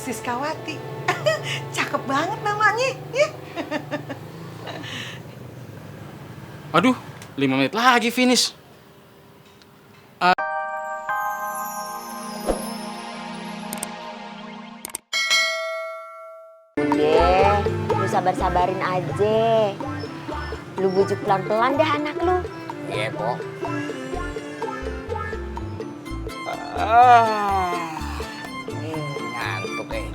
Siskawati. Cakep banget namanya. Ya. Aduh, 5 menit lagi finish. Udah, lu sabar-sabarin aja. Lu bujuk pelan-pelan dah anak lu. Iya, Pok. Ngantuk nih.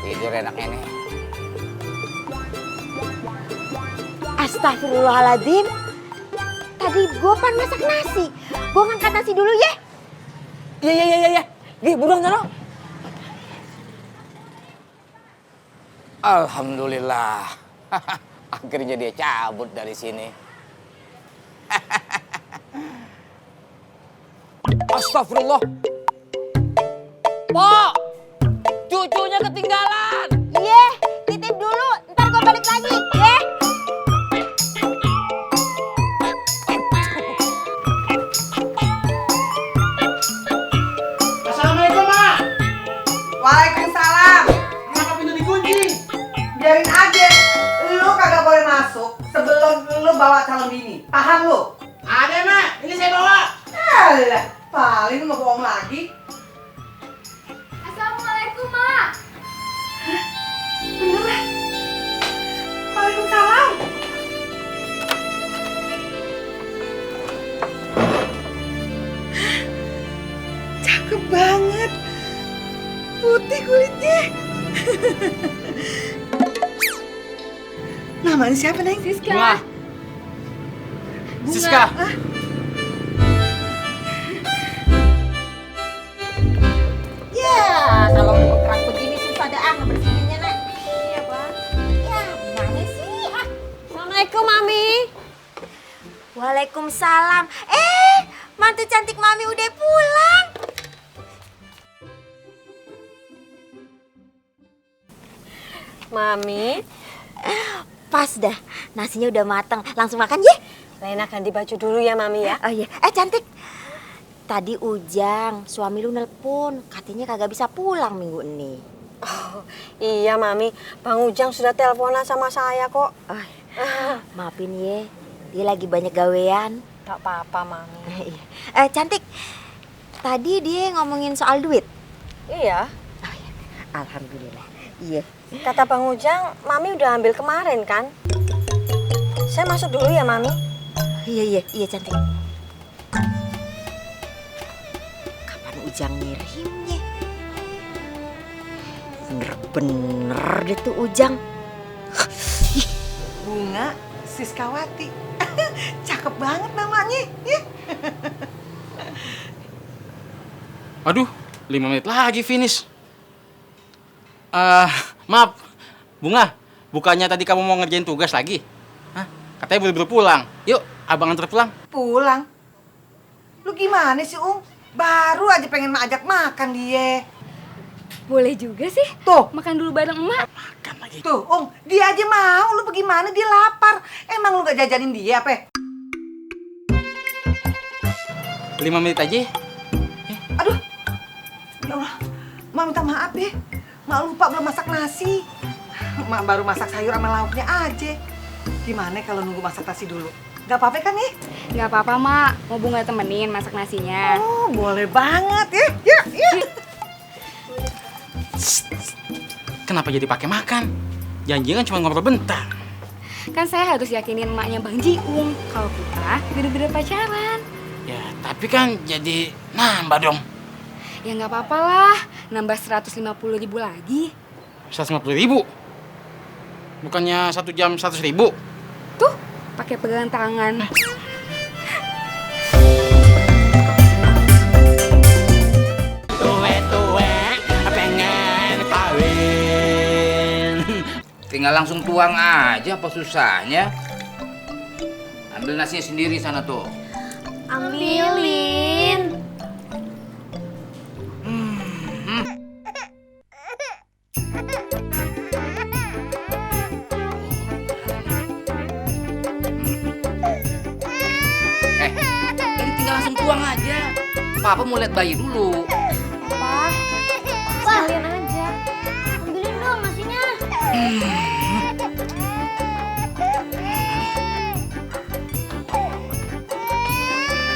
Tidur enaknya nih. Astagfirullahaladzim. Tadi gua pan masak nasi. Gua ngangkat nasi dulu ya. Iya. Gih, buruan sana. Alhamdulillah. Akhirnya dia cabut dari sini. Astagfirullah. Pok, cucunya ketinggalan. Iya, titip dulu. Ntar gua balik lagi, ya. Assalamualaikum, Mak. Waalaikumsalam. Kenapa pintu dikunci? Biarin aja. Lu kagak boleh masuk sebelum lu bawa calon bini. Paham lu? Ada, Mak. Ini saya bawa. Alah, paling lu ngebohong lagi. Assalamualaikum, Mak. Beneran. Waalaikumsalam. Cakep banget. Putih kulitnya. Namanya siapa, Neng? Bunga. Siska. Ya, kalau bergerak begini susah dah ngebersihinnya, Nek. Iya, Bang. Ya, gimana sih? Assalamualaikum, Mami. Waalaikumsalam. Mantu cantik Mami udah pulang. Mami, pas dah. Nasinya udah matang. Langsung makan ya? Lena ganti baju dulu ya, Mami ya. Oh iya. Cantik. Tadi Ujang, suami lu nelpon. Katanya kagak bisa pulang minggu ini. Oh, iya, Mami. Bang Ujang sudah teleponan sama saya kok. Oh, maafin ye, dia lagi banyak gawean. Tak apa-apa, Mami. Cantik, tadi dia ngomongin soal duit. Iya. Alhamdulillah. Iya. Kata Bang Ujang, Mami udah ambil kemarin kan? Saya masuk dulu ya, Mami. Iya cantik. Kapan Ujang ngirimnya? Bener-bener deh tuh Ujang. Bunga Siskawati. Cakep banget namanya. Ya. Aduh, 5 menit lagi finish. Maaf, Bunga. Bukannya tadi kamu mau ngerjain tugas lagi? Hah? Katanya buru-buru pulang. Yuk, abang antar pulang. Pulang. Lu gimana sih, Ung? Baru aja pengen ajak makan dia. Boleh juga sih. Tuh, Makan dulu bareng emak. Makan lagi. tuh, Ung, dia aja mau. Lu bagaimana? Dia lapar. Emang lu gak jajanin dia apa? 5 menit aja. Aduh. Ya Allah. Mak minta maaf ya. Mak lupa belum masak nasi. Mak baru masak sayur sama lauknya aja. Gimana kalau nunggu masak nasi dulu? Gak apa-apa kan ya? Gak apa-apa, Mak. Mau Bunga temenin masak nasinya. Oh, boleh banget ya. Ya. Kenapa jadi pakai makan? Janjian kan cuma ngobrol bentar. Kan saya harus yakinin emaknya Bang Jiung kalau kita bener-bener pacaran. Ya, tapi kan jadi nambah dong. Ya nggak apa-apa lah, nambah 150.000 lagi. 150.000. Bukannya 1 jam 100.000. Tuh, pakai pegangan tangan. Pengen kawin. Tinggal langsung tuang aja, apa susahnya? Ambil nasinya sendiri sana tuh. Ambilin. Jadi tinggal langsung tuang aja. Papa mau lihat bayi dulu. Apa? Sekalian aja.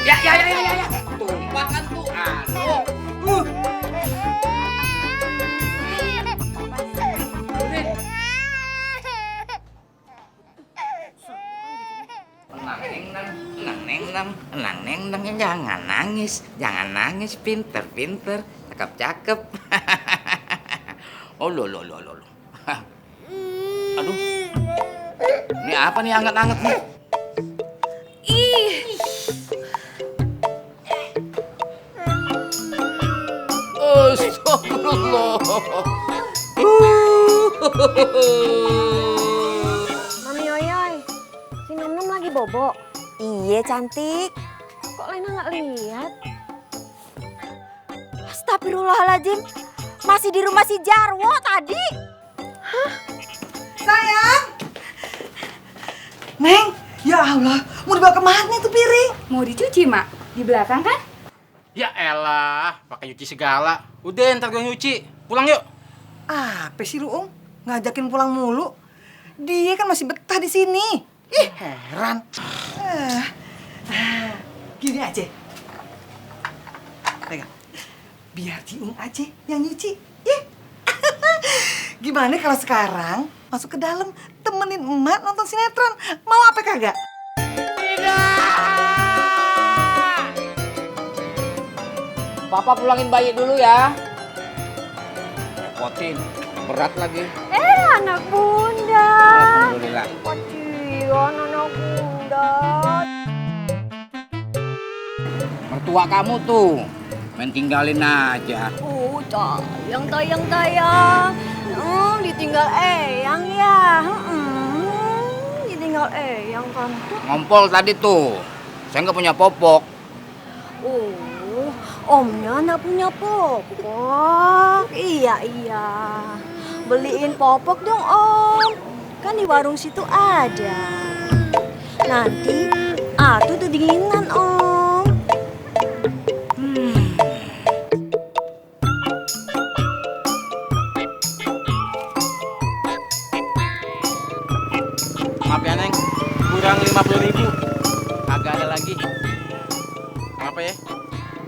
Ya. Tumpah kan tuh. Aduh. Neng, jangan nangis, pinter, cakep. Oh, lo. Aduh, ini apa nih anget-anget nih? Astagfirullah. Mami Yoyoy, si Nom Nom lagi bobo. Iya cantik. Kok Lena nggak lihat? Astagfirullahaladzim, masih di rumah si Jarwo tadi. Sayang. Neng, ya Allah, mau dibawa kemana itu piring? Mau dicuci, Mak? Di belakang kan? Ya elah, pakai nyuci segala. Udah, ntar gue nyuci. Pulang yuk. Apa sih lu, ngajakin pulang mulu? Dia kan masih betah di sini. Ih, heran. Gini aja. Pegang. Biar Ciung aja yang nyuci. Ih. Gimana kalau sekarang masuk ke dalam temenin emak nonton sinetron? Mau apa kagak? Papa pulangin bayi dulu ya. Repotin, berat lagi. Anak bunda. Alhamdulillah. Kecian anak bunda. Mertua kamu tuh main tinggalin aja. Tayang. Ditinggal Eyang ya. Ditinggal Eyang kamu. Ngompol tadi tuh. Saya nggak punya popok. Oh, omnya nggak punya popok. Iya. Beliin popok dong om. Kan di warung situ ada. Nanti tuh dinginan om. Maaf ya, Neng. Kurang 50.000. Agak ada lagi. Apa ya?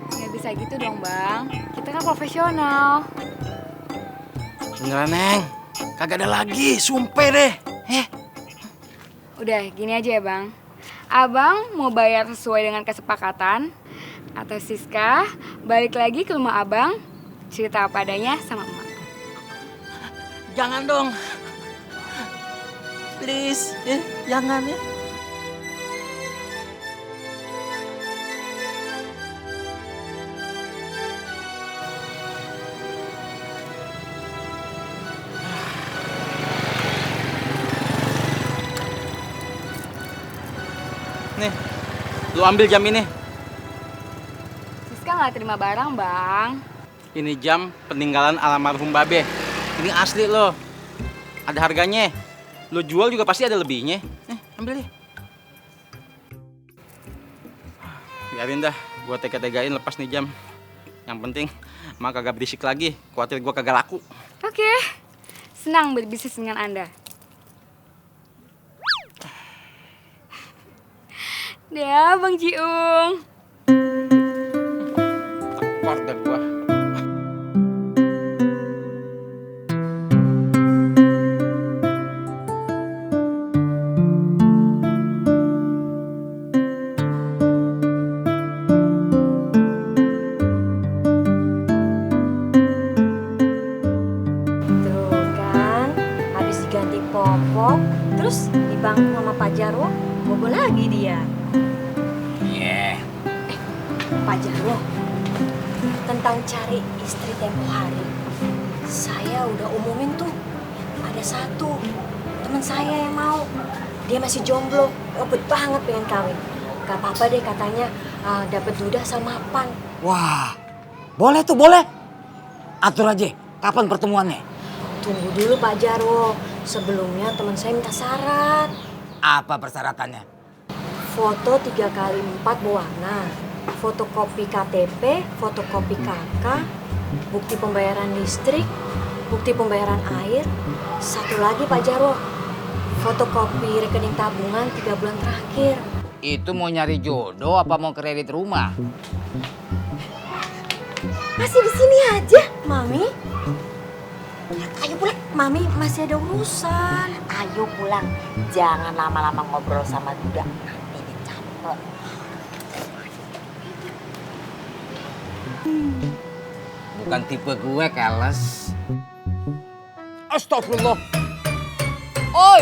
Nggak bisa gitu dong, Bang. Kita kan profesional. Beneran, Neng. Kagak ada lagi, sumpah deh. Udah, gini aja ya, Bang. Abang mau bayar sesuai dengan kesepakatan, atau Siska balik lagi ke rumah Abang, cerita apa adanya sama emak. Jangan dong. Please, jangan ya. Nih, lu ambil jam ini. Siska nggak terima barang, Bang. Ini jam peninggalan almarhum Babe. Ini asli loh. Ada harganya. Lo jual juga pasti ada lebihnya. Ambil deh. Biarin dah, gua tega-tegain lepas nih jam. Yang penting mak kagak berisik lagi. Khawatir gua kagak laku. Oke, senang berbisnis dengan Anda. Dah, Bang Ciung. Tekor dah gua. Tuh kan, habis diganti popok, terus di bangku sama Pak Jarwo, bobo lagi dia. Iya. Pak Jarwo, tentang cari istri tempo hari, saya udah umumin tuh. Ada satu teman saya yang mau, dia masih jomblo, ngebet banget pengen kawin. Gak apa-apa deh katanya, dapet duda sama mapan. Wah, boleh tuh, boleh. Atur aja, kapan pertemuannya? Tunggu dulu Pak Jarwo, sebelumnya teman saya minta syarat. Apa persyaratannya? Foto 3x4 berwarna, fotokopi KTP, fotokopi KK, bukti pembayaran listrik, bukti pembayaran air. Satu lagi Pak Jarwo, fotokopi rekening tabungan 3 bulan terakhir. Itu mau nyari jodoh apa mau kredit rumah? Masih di sini aja, Mami. Ayo pulang, Mami masih ada urusan. Ayo pulang, jangan lama-lama ngobrol sama Duda. Nanti dicampur. Bukan tipe gue, keles. Astagfirullah. Oi,